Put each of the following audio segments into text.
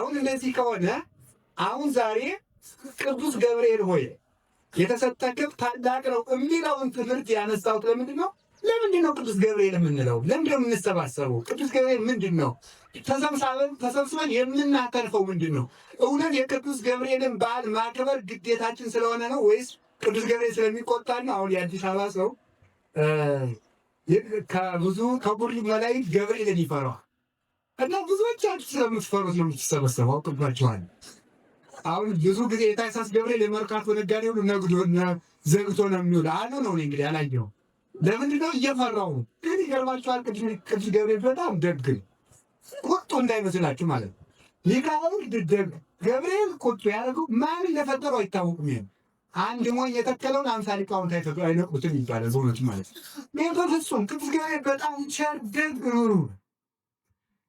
አሁን እንደዚህ ከሆነ አሁን ዛሬ ቅዱስ ገብርኤል ሆይ የተሰጠ ክብር ታላቅ ነው የሚለውን ትምህርት ያነሳሁት ለምንድን ነው? ለምንድን ነው ቅዱስ ገብርኤል የምንለው? ለምንድን ነው የምንሰባሰበው? ቅዱስ ገብርኤል ምንድን ነው? ተሰብስበን የምናተርፈው ምንድን ነው? እውነት የቅዱስ ገብርኤልን በዓል ማክበር ግዴታችን ስለሆነ ነው ወይስ ቅዱስ ገብርኤል ስለሚቆጣ ነው? አሁን የአዲስ አበባ ሰው ከብዙ ከቡር መላእክት ገብርኤልን ይፈራዋል እና ብዙዎቻችሁ ስለምትፈሩት ነው የምትሰበሰበው። አውቅባችኋል። አሁን ብዙ ጊዜ የታህሳስ ገብርኤል የመርካቶ ነጋዴ ሁሉ ነግዶ ዘግቶ ነው የሚውል አሉ ነው። እኔ እንግዲህ አላየሁም። ለምንድን ነው እየፈራው? ግን ይገርማችኋል፣ ቅዱስ ገብርኤል በጣም ደግ ነው። ቁጡ እንዳይመስላችሁ ማለት ነው። ሚካኤል ደግ፣ ገብርኤል ቁጡ ያደረገው ማን እንደፈጠረው አይታወቅም። ይሄ አንድ ሞኝ የተከለውን 50 ሊቃውንት አይነቅሉትም ይባላል። በእውነቱ ማለት ነው። በፍጹም ቅዱስ ገብርኤል በጣም ቸር፣ ደግ፣ ሩህሩህ።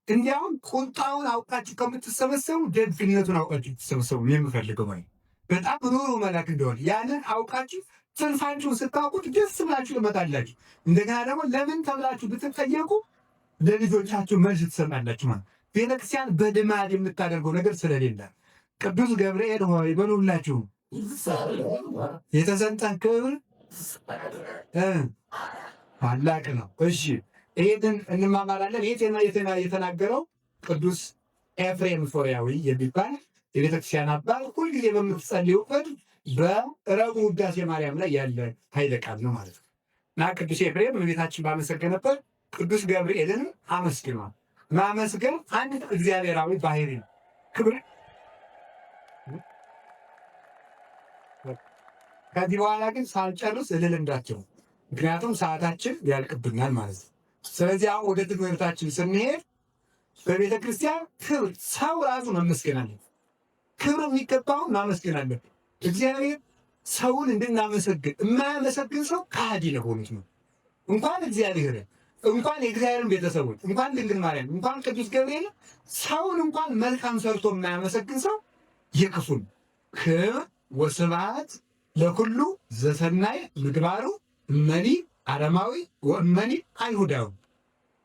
እንዲያውም ቁጣውን አውቃችሁ ከምትሰበሰቡ ደግነቱን አውቃችሁ ትሰበሰቡ የምፈልገው ማለት በጣም ሩህሩህ መልአክ እንደሆነ ያንን አውቃችሁ ትርፋችሁን ስታውቁት ደስ ብላችሁ ትመጣላችሁ። እንደገና ደግሞ ለምን ተብላችሁ ብትጠየቁ ለልጆቻችሁ መልስ ትሰጣላችሁ ማለት ቤተክርስቲያን በልማድ የምታደርገው ነገር ስለሌለ ቅዱስ ገብርኤል ሆይ በሉላችሁ የተሰጠህ ክብር ታላቅ ነው። እሺ ይሄንን እንማማራለን። ይህ የተናገረው ቅዱስ ኤፍሬም ሶርያዊ የሚባል የቤተክርስቲያን አባት ሁልጊዜ በምትጸልዩበት በረቡዕ ውዳሴ ማርያም ላይ ያለ ኃይለ ቃል ነው ማለት ነው እና ቅዱስ ኤፍሬም እመቤታችን ባመሰገነበት ቅዱስ ገብርኤልን አመስግኗል። ማመስገን አንድ እግዚአብሔራዊ ባህሪ ነው። ክብር ከዚህ በኋላ ግን ሳልጨርስ እልል እንዳትሉ፣ ምክንያቱም ሰዓታችን ያልቅብናል ማለት ነው። ስለዚህ አሁን ወደ ትምህርታችን ስንሄድ በቤተ ክርስቲያን ክብር ሰው ራሱ መመስገን አለበት። ክብር የሚገባውን ማመስገን አለበት። እግዚአብሔር ሰውን እንድናመሰግን የማያመሰግን ሰው ከሃዲ ነው። በእውነት ነው። እንኳን እግዚአብሔር እንኳን የእግዚአብሔርን ቤተሰቦች እንኳን ድንግል ማርያም እንኳን ቅዱስ ገብርኤል ሰውን እንኳን መልካም ሰርቶ የማያመሰግን ሰው የክፉ ነው። ክብር ወስብሐት ለኩሉ ዘሰናይ ምግባሩ እመኒ አረማዊ ወእመኒ አይሁዳዊ።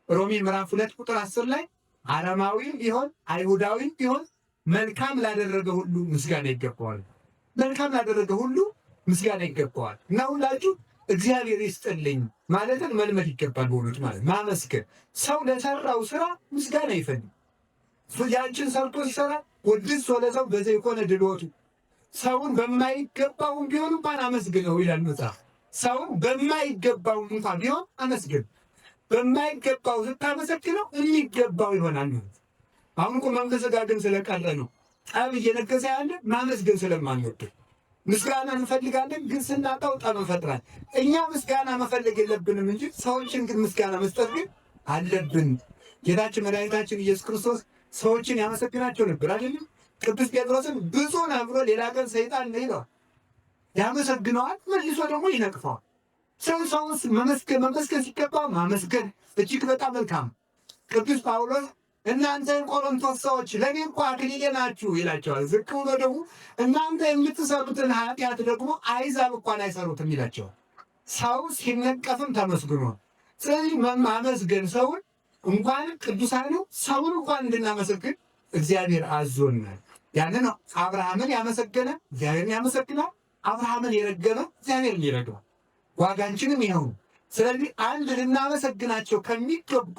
ሮሜ ምዕራፍ 2 ቁጥር 10 ላይ አረማዊም ቢሆን አይሁዳዊም ቢሆን መልካም ላደረገ ሁሉ ምስጋና ይገባዋል። መልካም ላደረገ ሁሉ ምስጋና ይገባዋል። እና ሁላችሁ እግዚአብሔር ይስጥልኝ ማለትን መልመድ ይገባል። በእውነቱ ማለት ማመስገን፣ ሰው ለሰራው ስራ ምስጋና ይፈልግ። ያንችን ሰርቶ ሲሰራ ወድሶ ለሰው በዘይኮነ ድሎቱ፣ ሰውን በማይገባውም ቢሆን እንኳን አመስግነው ይላል መጽሐፍ። ሰውን በማይገባው እንኳን ቢሆን አመስግን። በማይገባው ስታመሰግነው የሚገባው ይሆናል ማለት። አሁን እኮ ማመሰጋገን ስለቀረ ነው ጠብ እየነገሰ ያለ፣ ማመስገን ስለማንወድ። ምስጋና እንፈልጋለን፣ ግን ስናጣው ጠብ እንፈጥራለን። እኛ ምስጋና መፈለግ የለብንም እንጂ ሰዎችን ግን ምስጋና መስጠት ግን አለብን። ጌታችን መድኃኒታችን ኢየሱስ ክርስቶስ ሰዎችን ያመሰግናቸው ነበር አይደለም? ቅዱስ ጴጥሮስን ብፁዕ ነህ ብሎ ሌላ ቀን ሰይጣን ነህ ይለዋል። ያመሰግነዋል፣ መልሶ ደግሞ ይነቅፈዋል። ሰው ሰውን መመስገን ሲገባ ማመስገን እጅግ በጣም መልካም። ቅዱስ ጳውሎስ እናንተ የቆሮንቶስ ሰዎች ለእኔ እንኳ አክሊሌ ናችሁ ይላቸዋል። ዝቅ ብሎ ደግሞ እናንተ የምትሰሩትን ኃጢአት ደግሞ አሕዛብ እንኳን አይሰሩትም ይላቸዋል። ሰው ሲነቀፍም ተመስግኖ። ስለዚህ ማመስገን ሰውን እንኳን ቅዱሳኑ ሰውን እንኳን እንድናመሰግን እግዚአብሔር አዞናል። ያንን አብርሃምን ያመሰገነ እግዚአብሔርን ያመሰግናል። አብርሃምን የረገመ እግዚአብሔርን ይረግማል። ዋጋንችንም ይኸው። ስለዚህ አንድ ልናመሰግናቸው ከሚገቡ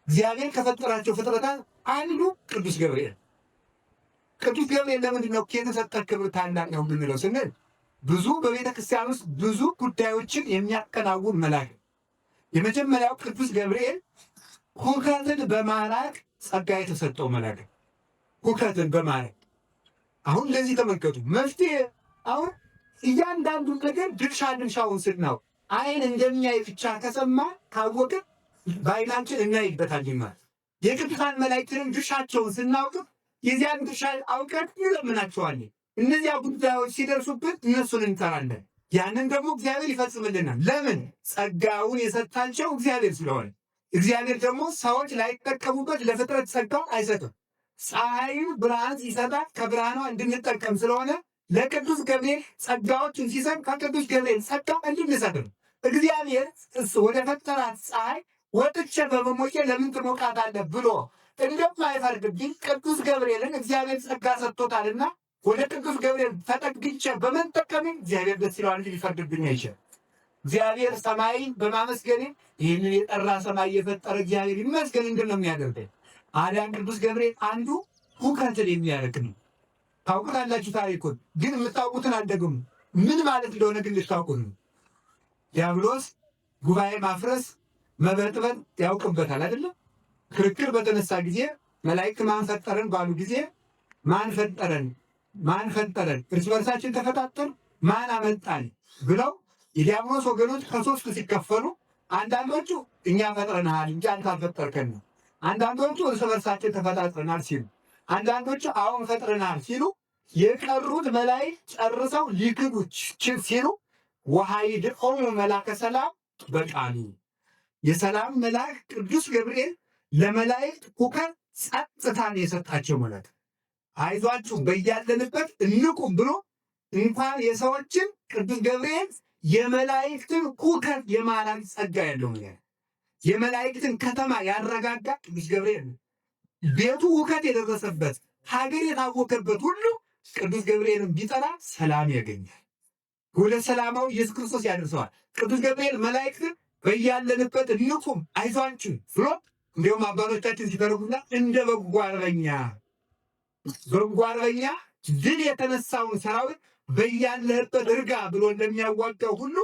እግዚአብሔር ከፈጠራቸው ፍጥረታት አንዱ ቅዱስ ገብርኤል። ቅዱስ ገብርኤል ለምንድን ነው የተሰጠ ክብር ታላቅ ነው የምንለው ስንል ብዙ በቤተ ክርስቲያን ውስጥ ብዙ ጉዳዮችን የሚያከናውን መልአክ። የመጀመሪያው ቅዱስ ገብርኤል ሁከትን በማራቅ ጸጋ የተሰጠው መልአክ። ሁከትን በማራቅ አሁን ለዚህ ተመልከቱ መፍትሄ። አሁን እያንዳንዱን ነገር ድርሻ ድርሻውን ስናውቅ አይን እንደሚያይ ብቻ ከሰማ ካወቀ በአይናችን እናይበታል ማለት። የቅዱሳን መላእክትንም ድርሻቸውን ስናውቅ የዚያን ድርሻ አውቀን እንለምናቸዋለን። እነዚያ ጉዳዮች ሲደርሱብን እነሱን እንጠራለን። ያንን ደግሞ እግዚአብሔር ይፈጽምልናል። ለምን? ጸጋውን የሰጣቸው እግዚአብሔር ስለሆነ። እግዚአብሔር ደግሞ ሰዎች ላይጠቀሙበት ለፍጥረት ጸጋውን አይሰጥም። ፀሐዩ ብርሃን ሲሰጣት ከብርሃኗ እንድንጠቀም ስለሆነ ለቅዱስ ገብርኤል ጸጋዎችን ሲሰጥ ከቅዱስ ገብርኤል ጸጋ እንድንሰጥ ነው። እግዚአብሔር እሱ ወደ ፈጠራት ፀሐይ ወጥቼ በመሞቄ ለምን ትሞቃታለህ ብሎ እንደማይፈርድብኝ ቅዱስ ገብርኤልን እግዚአብሔር ጸጋ ሰጥቶታልና ወደ ቅዱስ ገብርኤል ተጠግቼ በመጠቀሜ እግዚአብሔር ደስ ይለዋል እንጂ ሊፈርድብኝ አይችልም። እግዚአብሔር ሰማይን በማመስገኔ ይህንን የጠራ ሰማይ የፈጠረ እግዚአብሔር ይመስገን እንድል ነው የሚያደርገኝ። አዳን ቅዱስ ገብርኤል አንዱ ሁከትን የሚያደርግ ነው። ታውቁታላችሁ ታሪኩን፣ ግን የምታውቁትን አልደግሙ። ምን ማለት እንደሆነ ግን ልታውቁ ነው። ዲያብሎስ ጉባኤ ማፍረስ መበጥበጥ ያውቅበታል አይደለም? ክርክር በተነሳ ጊዜ መላእክት ማን ፈጠረን ባሉ ጊዜ ማን ፈጠረን ማን ፈጠረን እርስ በርሳችን ተፈጣጠር ማን አመጣን ብለው የዲያብሎስ ወገኖች ከሶስቱ ሲከፈሉ፣ አንዳንዶቹ እኛ ፈጥረንሃል እንጂ አንተ አልፈጠርከን ነው። አንዳንዶቹ እርስ በርሳችን ተፈጣጥረናል ሲሉ፣ አንዳንዶቹ አሁን ፈጥረናል ሲሉ፣ የቀሩት መላእክት ጨርሰው ሊክዱ ሲሉ ወኃይድኦሙ መላከ ሰላም በቃሉ የሰላም መልአክ ቅዱስ ገብርኤል ለመላእክት ሁከት ጸጥታን የሰጣቸው ማለት አይዟችሁ በያለንበት እንቁም ብሎ እንኳን የሰዎችን ቅዱስ ገብርኤል የመላእክትን ሁከት የማራቅ ጸጋ ያለው ነው። የመላእክትን ከተማ ያረጋጋ ቅዱስ ገብርኤል ነው። ቤቱ ሁከት የደረሰበት ሀገር የታወከበት ሁሉ ቅዱስ ገብርኤልን ቢጠራ ሰላም ያገኛል። ወደ ሰላማዊ ኢየሱስ ክርስቶስ ያደርሰዋል። ቅዱስ ገብርኤል መላእክትን በያለንበት እንቁም አይዟችሁ ብሎ እንዲሁም አባቶቻችን ሲተረጉሙና እንደ በጎ አርበኛ በጎ አርበኛ ድል የተነሳውን ሰራዊት በያለህበት እርጋ ብሎ እንደሚያዋጋው ሁሉ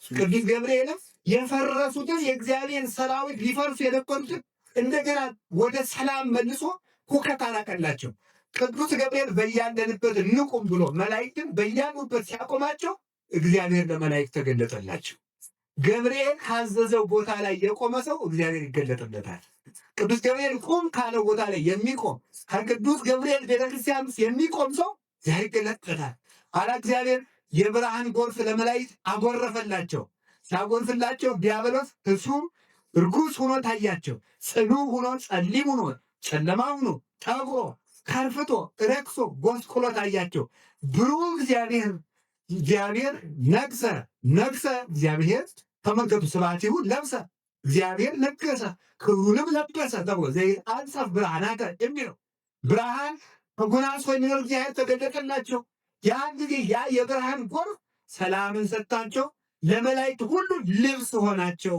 ቅዱስ ገብርኤልም የፈረሱትን የእግዚአብሔር ሰራዊት ሊፈርሱ የነበሩትን እንደገና ወደ ሰላም መልሶ ሁከት አራቀላቸው። ቅዱስ ገብርኤል በያለንበት እንቁም ብሎ መላእክትን በያሉበት ሲያቆማቸው እግዚአብሔር ለመላእክት ተገለጠላቸው። ገብርኤል ካዘዘው ቦታ ላይ የቆመ ሰው እግዚአብሔር ይገለጥለታል። ቅዱስ ገብርኤል ቁም ካለው ቦታ ላይ የሚቆም ከቅዱስ ገብርኤል ቤተክርስቲያን ውስጥ የሚቆም ሰው እግዚአብሔር ይገለጥለታል። ኋላ እግዚአብሔር የብርሃን ጎርፍ ለመላእክት አጎረፈላቸው። ሲያጎርፍላቸው ዲያብሎስ እሱም ርኩስ ሆኖ ታያቸው። ጽኑ ሆኖ ጸሊም ሆኖ ጨለማ ሆኖ ጠቁሮ ከርፍቶ ረክሶ ጎስቁሎ ታያቸው። ብሩህ እግዚአብሔር እግዚአብሔር ነግሰ ነግሰ እግዚአብሔር ተመልከቱ፣ ስብሐቲሁ ለብሰ እግዚአብሔር ለገሰ ክብሩንም ለበሰ ተብሎ አንጸፍ ብርሃናተ የሚለው ብርሃን ተጎናጽፎ የሚኖር እግዚአብሔር ተገለጠላቸው። ያን ጊዜ ያ የብርሃን ጎርፍ ሰላምን ሰጥታቸው ለመላእክት ሁሉ ልብስ ሆናቸው።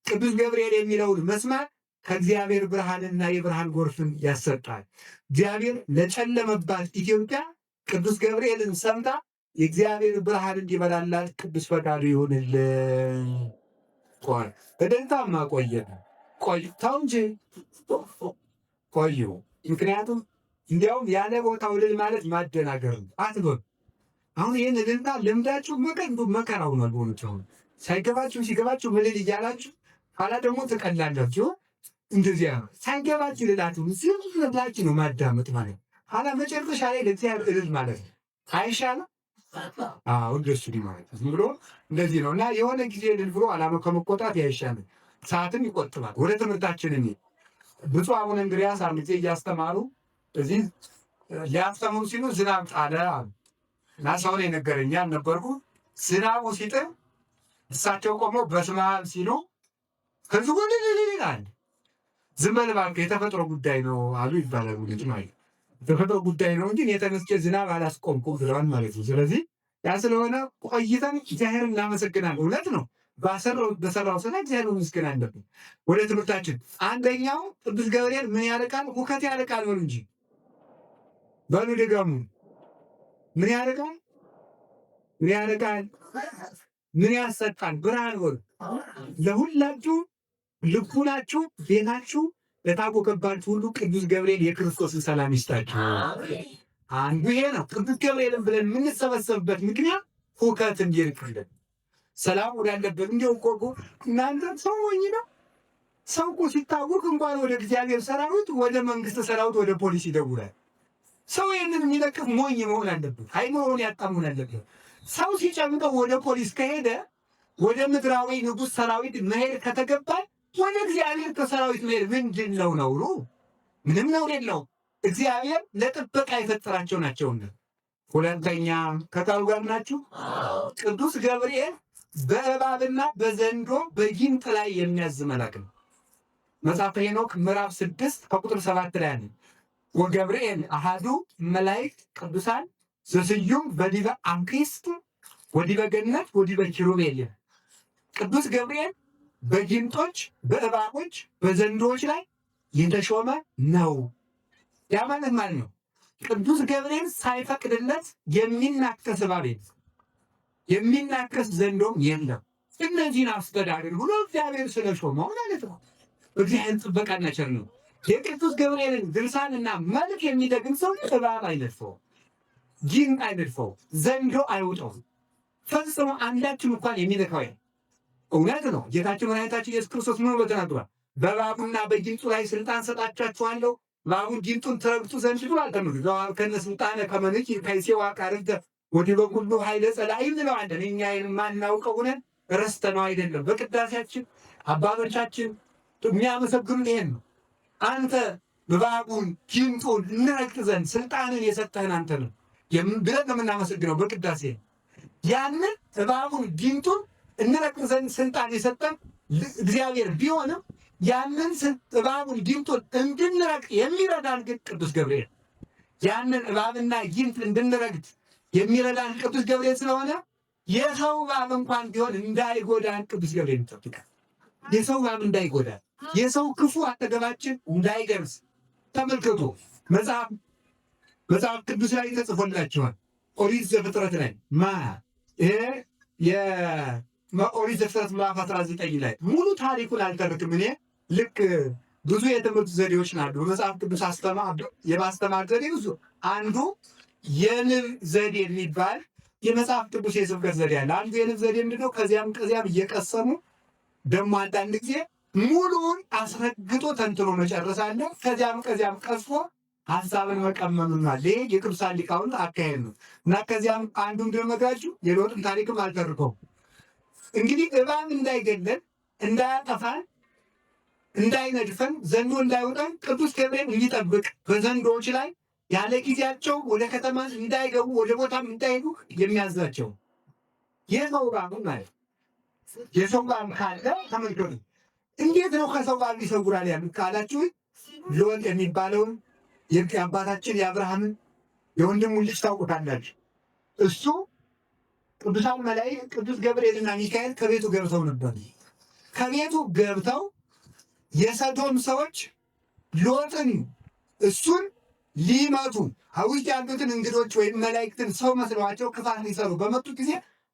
ቅዱስ ገብርኤል የሚለውን መስማት ከእግዚአብሔር ብርሃንና የብርሃን ጎርፍን ያሰጣል። እግዚአብሔር ለጨለመባት ኢትዮጵያ ቅዱስ ገብርኤልን ሰምታ የእግዚአብሔር ብርሃን እንዲበላላት ቅዱስ ፈቃዱ ይሁንልን። ቆይ በደንታማ ቆየን ቆይታው እንጂ ቆዩ። ምክንያቱም እንዲያውም ያለ ቦታው እልል ማለት ማደናገር ነው። አትበሉ። አሁን ይህን እልልታ ልምዳችሁ መከራ ሆኗል። በሆኑት አሁን ሳይገባችሁ ሲገባችሁ እልል እያላችሁ ኋላ ደግሞ ትቀላላችሁ። እንደዚያ ሳይገባችሁ ልላችሁ ዝም ብላችሁ ነው ማዳመጥ ማለት ነው። ኋላ መጨረሻ ላይ ለእግዚአብሔር እልል ማለት ነው። አይሻልም? አዎ እንደሱ ማለት ዝም ብሎ እንደዚህ ነው እና የሆነ ጊዜ እልል ብሎ አላማ ከመቆጣት ያይሻል፣ ሰዓትም ይቆጥባል። ወደ ትምህርታችን እኔ ብፁዕ አቡነ እንድርያስ አንድ ጊዜ እያስተማሩ እዚህ ሊያስተምሩ ሲሉ ዝናብ ጣለ አሉ እና ሰውን የነገረኝ አልነበርኩ። ዝናቡ ሲጥል እሳቸው ቆመው በስመ አብ ሲሉ ህዝቡ እልል ይላል። ዝም በል እባክህ የተፈጥሮ ጉዳይ ነው አሉ ይባላል። ልጅ ማለት የተፈጥሮ ጉዳይ ነው እንጂ የተነስቼ ዝናብ አላስቆምኩም ብለዋል ማለት ነው። ስለዚህ ያ ስለሆነ ቆይተን እግዚአብሔር እናመሰግናለን። እውነት ነው። በሰራው ስራ እግዚአብሔር መመስገን አለብን። ወደ ትምህርታችን አንደኛው ቅዱስ ገብርኤል ምን ያርቃል? ሁከት ያርቃል። በሉ እንጂ በሉ ድገሙ። ምን ያርቃል? ምን ያርቃል? ምን ያሰጣል? ብርሃን በሉ ለሁላችሁ ልቡናችሁ ቤታችሁ ለታወቀባችሁ ሁሉ ቅዱስ ገብርኤል የክርስቶስን ሰላም ይስጣችሁ። አንዱ ይሄ ነው። ቅዱስ ገብርኤልን ብለን የምንሰበሰብበት ምክንያት ሁከት እንዲርቅልን ሰላም ወዳለበት እንዲያው እኮ እናንተ ሰው ሞኝ ነው። ሰው እኮ ሲታወቅ እንኳን ወደ እግዚአብሔር ሰራዊት፣ ወደ መንግስት ሰራዊት፣ ወደ ፖሊስ ይደውላል። ሰው ይህንን የሚለቅፍ ሞኝ መሆን አለበት። አይምሮውን ያጣ መሆን አለበት። ሰው ሲጨምቀው ወደ ፖሊስ ከሄደ ወደ ምድራዊ ንጉሥ ሰራዊት መሄድ ከተገባል ወደ እግዚአብሔር ከሰራዊት መሄድ ምንድን ነው ነውሩ? ምንም ነውር የለው። እግዚአብሔር ለጥበቃ የፈጠራቸው ናቸውና። ሁለተኛ ከቃሉ ጋር ናችሁ። ቅዱስ ገብርኤል በእባብና በዘንዶ በጊንጥ ላይ የሚያዝ መልአክ ነው። መጽሐፈ ሄኖክ ምዕራፍ 6 ከቁጥር 7 ላይ አለ። ወገብርኤል አሃዱ መላእክት ቅዱሳን ዘስዩም በዲበ አንክስት ወዲበ ገነት ወዲበ ኪሩቤል። ቅዱስ ገብርኤል በጊንጦች፣ በእባቦች፣ በዘንዶዎች ላይ የተሾመ ነው። ያ ማለት ማለት ነው ቅዱስ ገብርኤል ሳይፈቅድለት የሚናከስ እባብ የለም፣ የሚናከስ ዘንዶም የለም። እነዚህን አስተዳድር ብሎ እግዚአብሔር ስለሾመው ማለት ነው። እግዚአብሔር ጥበቃና ቸር ነው። የቅዱስ ገብርኤልን ድርሳንና መልክ የሚደግም ሰው እባብ አይነድፈው፣ ጊንጥ አይነድፈው፣ ዘንዶ አይውጠው፣ ፈጽሞ አንዳችን እንኳን የሚነካው እውነት ነው። ጌታችን መድኃኒታችን ኢየሱስ ክርስቶስ ምን ብሎ ተናግሯል? በእባቡና በጊንጡ ላይ ስልጣን ሰጣቻችኋለሁ፣ እባቡን ጊንጡን ትረግጡ ዘንድ ብሏል። ተምሩ ከነ ስልጣነ ከመንኪ ከይሴዋ ቃርንተ ወዲበ ኩሉ ኃይለ ጸላኢ እንለዋለን። እኛ የማናውቀው ሆነን ረስተነው አይደለም። በቅዳሴያችን አባቶቻችን የሚያመሰግኑን ይሄን ነው። አንተ እባቡን ጊንጡን እንረግጥ ዘንድ ስልጣንን የሰጠህን አንተ ነው ብለን ነው የምናመሰግነው በቅዳሴ። ያንን እባቡን ጊንጡን እንረግጥ ዘንድ ስልጣን የሰጠን እግዚአብሔር ቢሆንም ያንን እባቡን ጊንጡን እንድንረግጥ የሚረዳን ግን ቅዱስ ገብርኤል፣ ያንን እባብና ጊንጥ እንድንረግጥ የሚረዳን ቅዱስ ገብርኤል ስለሆነ የሰው እባብ እንኳን ቢሆን እንዳይጎዳን ቅዱስ ገብርኤል ይጠብቃል። የሰው እባብ እንዳይጎዳን፣ የሰው ክፉ አጠገባችን እንዳይደርስ። ተመልከቱ፣ መጽሐፍ ቅዱስ ላይ ተጽፎላችኋል። ኦሪት ዘፍጥረት ላይ ይሄ የኦሪት ዘፍጥረት ምዕራፍ 19 ላይ ሙሉ ታሪኩን አልተርክም እኔ። ልክ ብዙ የትምህርት ዘዴዎች ናሉ። በመጽሐፍ ቅዱስ የማስተማር ዘዴ ብዙ፣ አንዱ የንብ ዘዴ የሚባል የመጽሐፍ ቅዱስ የስብከት ዘዴ አለ። አንዱ የንብ ዘዴ ምንድነው? ከዚያም ከዚያም እየቀሰሙ ደግሞ አንዳንድ ጊዜ ሙሉውን አስረግጦ ተንትኖ መጨረስ አለ። ከዚያም ከዚያም ቀስፎ ሀሳብን መቀመምናል። ይሄ የቅዱሳን ሊቃውንት አካሄድ ነው እና ከዚያም አንዱ እንደመጋችሁ የሎጥን ታሪክም አልተርከውም። እንግዲህ እባብ እንዳይገለን፣ እንዳያጠፋን፣ እንዳይነድፈን፣ ዘንዶ እንዳይወጣን ቅዱስ ገብርኤል እንዲጠብቅ፣ በዘንዶዎች ላይ ያለ ጊዜያቸው ወደ ከተማ እንዳይገቡ፣ ወደ ቦታም እንዳይሄዱ የሚያዛቸው የሰው እባብ ማለት የሰው እባብ ካለ ተመልከቱ። እንዴት ነው ከሰው እባብ ይሰውራል ያሉት ካላችሁ ሎጥ የሚባለውን የአባታችን የአብርሃምን የወንድሙን ልጅ ታውቁታላችሁ። እሱ ቅዱሳን መላእክት ቅዱስ ገብርኤልና ሚካኤል ከቤቱ ገብተው ነበር። ከቤቱ ገብተው የሰዶም ሰዎች ሎጥን እሱን ሊመቱ ውስጥ ያሉትን እንግዶች ወይም መላእክትን ሰው መስለዋቸው ክፋት ሊሰሩ በመጡ ጊዜ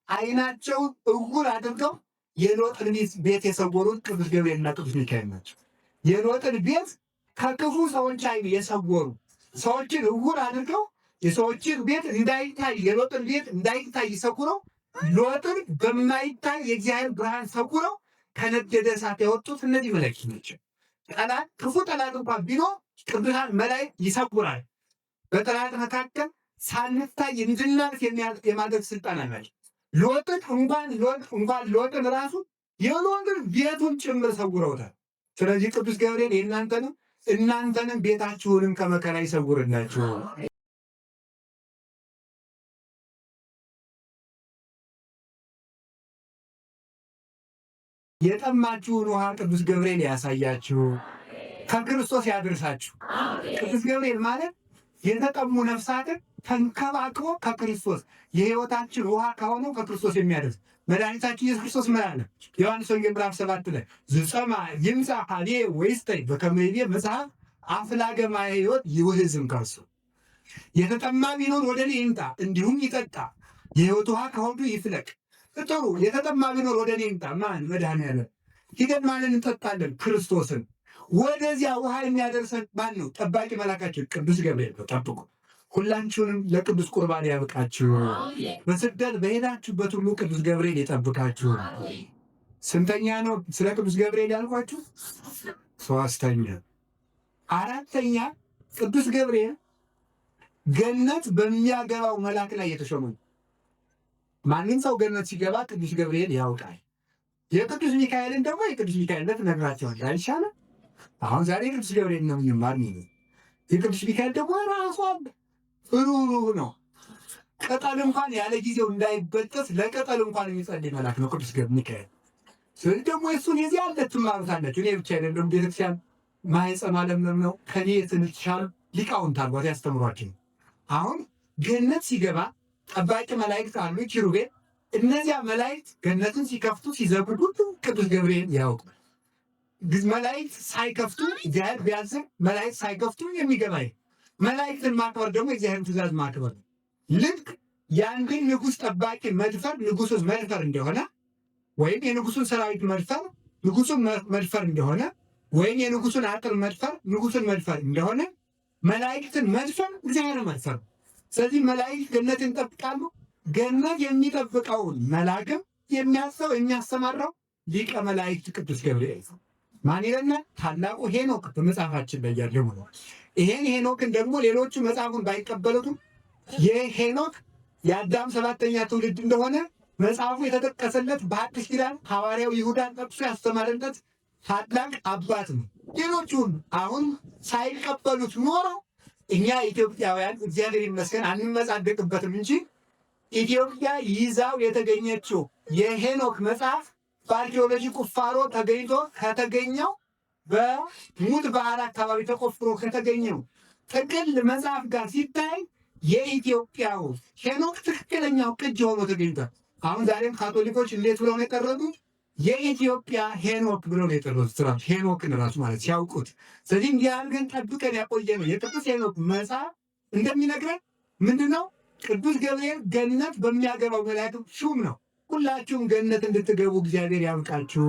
ዓይናቸውን እውር አድርገው የሎጥን ቤት የሰወሩት ቅዱስ ገብርኤልና ቅዱስ ሚካኤል ናቸው። የሎጥን ቤት ከክፉ ሰዎች ዓይን የሰወሩ፣ ሰዎችን እውር አድርገው የሰዎችን ቤት እንዳይታይ፣ የሎጥን ቤት እንዳይታይ ሰውረው፣ ሎጥን በማይታይ የእግዚአብሔር ብርሃን ሰውረው ከነደደ እሳት ያወጡት እነዚህ መላእክት ናቸው። ጠላት፣ ክፉ ጠላት እንኳን ቢኖር ቅዱሳን መላእክት ይሰውራል። በጠላት መካከል ሳንታይ እንድናልፍ የማድረግ ስልጣን አላቸው። ሎጥን እንኳን ሎጥ እንኳን ሎጥን ራሱ የሎጥን ቤቱን ጭምር ሰውረውታል። ስለዚህ ቅዱስ ገብርኤል የእናንተንም እናንተንም ቤታችሁንም ከመከራ ይሰውርላችሁ። የጠማችሁን ውሃ ቅዱስ ገብርኤል ያሳያችሁ፣ ከክርስቶስ ያድርሳችሁ። ቅዱስ ገብርኤል ማለት የተጠሙ ነፍሳትን ተንከባክቦ ከክርስቶስ፣ የሕይወታችን ውሃ ከሆነው ከክርስቶስ የሚያደርስ። መድኃኒታችን ኢየሱስ ክርስቶስ ምን አለ? ዮሐንስ ወንጌል ምዕራፍ 7 ላይ ዝጸምአ ይምጻእ ኀቤየ ወይስተይ በከመ ይቤ መጽሐፍ አፍላገ ማየ ሕይወት ይውሕዝ እምከርሱ። የተጠማ ቢኖር ወደ እኔ ይምጣ እንዲሁም ይጠጣ፣ የሕይወት ውሃ ከሆዱ ይፍለቅ። ጥሩ፣ የተጠማ ቢኖር ወደ እኔ ይምጣ። ማን? መድኃኒዓለም። ሂደን ማንን እንጠጣለን? ክርስቶስን። ወደዚያ ውሃ የሚያደርሰን ማን ነው? ጠባቂ መላካችን ቅዱስ ገብርኤል ነው። ጠብቁ። ሁላችሁንም ለቅዱስ ቁርባን ያብቃችሁ። በስደት በሄዳችሁበት ሁሉ ቅዱስ ገብርኤል ይጠብቃችሁ። ስንተኛ ነው ስለ ቅዱስ ገብርኤል ያልኳችሁ? ሶስተኛ። አራተኛ፣ ቅዱስ ገብርኤል ገነት በሚያገባው መልአክ ላይ የተሾመ ነው። ማንም ሰው ገነት ሲገባ ቅዱስ ገብርኤል ያውቃል። የቅዱስ ሚካኤልን ደግሞ የቅዱስ ሚካኤልነት እነግራቸዋለሁ። አይሻልም? አሁን ዛሬ ቅዱስ ገብርኤል ነው የምንማር። የቅዱስ ሚካኤል ደግሞ ራሱ ሩህሩህ ነው። ቅጠል እንኳን ያለ ጊዜው እንዳይበጠስ ለቅጠል እንኳን የሚጸልይ መልአክ ነው ቅዱስ ሚካኤል። ስለዚህ ደግሞ የእሱን የዚህ አለ ትማሩታላችሁ። እኔ ብቻ አይደለም፣ ቤተክርስቲያን ማህፀኗ ለምለም ነው። ከኔ የተሻሉ ሊቃውንት አሏት ያስተምሯቸው። አሁን ገነት ሲገባ ጠባቂ መላእክት አሉ፣ ኪሩቤል። እነዚያ መላእክት ገነትን ሲከፍቱ ሲዘጉ ሁሉ ቅዱስ ገብርኤል ያውቃል። መላእክት ሳይከፍቱ እግዚአብሔር ቢያዝም መላእክት ሳይከፍቱ የሚገባ መላእክትን ማክበር ደግሞ የእግዚአብሔርን ትእዛዝ ማክበር ነው። ልክ የአንድን ንጉሥ ጠባቂ መድፈር ንጉሱን መድፈር እንደሆነ፣ ወይም የንጉሱን ሰራዊት መድፈር ንጉሱን መድፈር እንደሆነ፣ ወይም የንጉሱን አጥር መድፈር ንጉሱን መድፈር እንደሆነ፣ መላእክትን መድፈር እግዚአብሔርን መድፈር ነው። ስለዚህ መላእክት ገነትን ይጠብቃሉ። ገነት የሚጠብቀውን መልአክም የሚያዘው የሚያሰማራው ሊቀ መላእክት ቅዱስ ገብርኤል ነው። ማን ይለናል? ታላቁ ሄኖክ በመጽሐፋችን ላይ ያለው ነው። ይሄን ሄኖክን ደግሞ ሌሎቹ መጽሐፉን ባይቀበሉትም የሄኖክ የአዳም ሰባተኛ ትውልድ እንደሆነ መጽሐፉ የተጠቀሰለት በአዲስ ኪዳን ሐዋርያው ይሁዳን ጠቅሶ ያስተማረለት ታላቅ አባት ነው። ሌሎቹን አሁን ሳይቀበሉት ኖረው እኛ ኢትዮጵያውያን እግዚአብሔር ይመስገን አንመጻደቅበትም እንጂ ኢትዮጵያ ይዛው የተገኘችው የሄኖክ መጽሐፍ በአርኪኦሎጂ ቁፋሮ ተገኝቶ ከተገኘው፣ በሙት ባህር አካባቢ ተቆፍሮ ከተገኘው ጥቅል መጽሐፍ ጋር ሲታይ የኢትዮጵያው ሄኖክ ትክክለኛው ቅጅ ሆኖ ተገኝቷል። አሁን ዛሬም ካቶሊኮች እንዴት ብለው ነው የጠረጡት? የኢትዮጵያ ሄኖክ ብለው ነው የጠረጡት። ራሱ ሄኖክን ራሱ ማለት ሲያውቁት። ስለዚህ እንዲህ አድርገን ጠብቀን ያቆየ ነው የቅዱስ ሄኖክ መጽሐፍ እንደሚነግረን ምንድነው? ቅዱስ ገብርኤል ገነት በሚያገባው መላእክት ሹም ነው። ሁላችሁም ገነት እንድትገቡ እግዚአብሔር ያብቃችሁ።